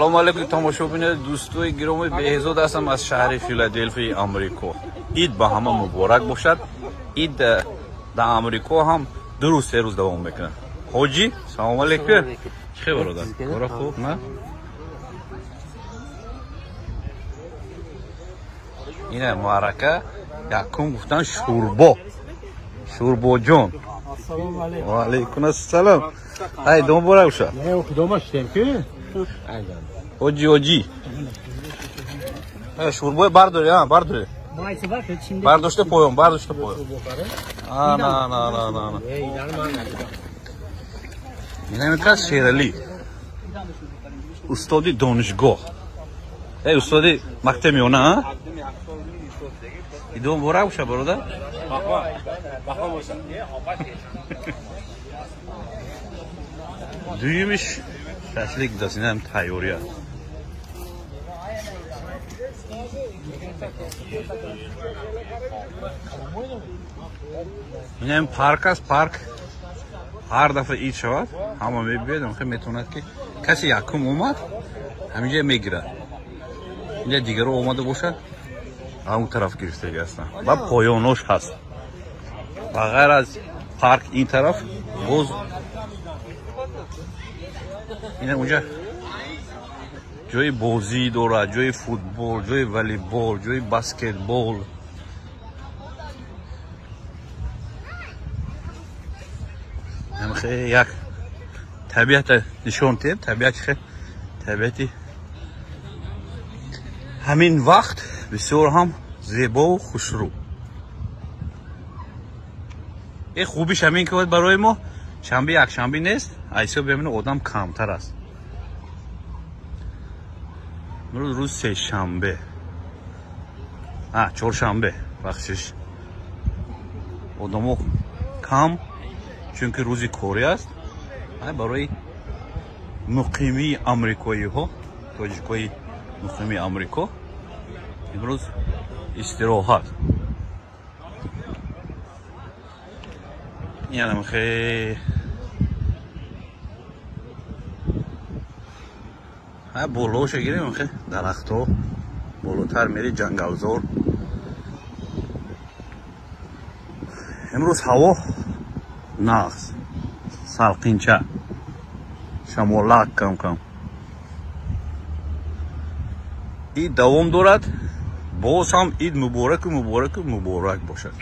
Салом алейкум тамошобинони дӯстои гиромӣ, Беҳзод ҳастам аз шаҳри Филаделфияи Амрико. Ид ба ҳама муборак бошад. Ид дар Амрико ҳам 2 рӯз 3 рӯз давом мекунад. Ҳоҷӣ, салом алейкум. Чӣ хабар, бародар? Кора хуб, на? Ина маърака якум гуфтан шӯрбо. Шӯрбоҷон. Ассалому алейкум. Ва алейкум ассалом. Ай, дом муборак бошад. Не, худома шудем ки. Оҷи, оҷи. Шӯрбои бардори, а, бардори. Бардошта поён, бардошта поён. А, на, на, на, на, на. Инам кас Шерали. Устоди донишгоҳ. Эй, устоди мактаби миёна, а? Идом муборак бошад, бародар. Дуюмиш шашлик даст, инам тайёрӣ аст. Инам парк аст, парк ҳар дафъа ид шавад, ҳама мебиёд, охир метавонад ки касе якум омад, ҳаминҷа мегирад. Инҷа дигаро омада бошад, он тараф гирифтагӣ ҳастанд. Ва поёнош ҳаст. Ба ғайр аз парк ин тараф боз ина унҷа ҷои бозӣ дорад, ҷои футбол, ҷои волейбол, ҷои баскетбол. Хеле як табиата нишон диҳем, табиат хеле табиати ҳамин вақт бисёр ҳам зебову хушрӯ. Э хубиш ҳамин ки барои мо шанбе якшанбе нест, ҳисоби ҳамин одам камтар аст. Имрӯз рӯз сешанбе, чоршанбе, бахшиш. Одамо кам, чунки рӯзи корӣ аст. Барои муқимии амрикоиҳо, тоҷикои муқимии Амрико имрӯз истироҳат. Инам хе болоша гирем, хе дарахто болотар мери ҷангалзор. Имрӯз ҳаво нағз, салқинча, шамолак кам кам. Ид давом дорад, боз ҳам ид мубораку мубораку муборак бошад.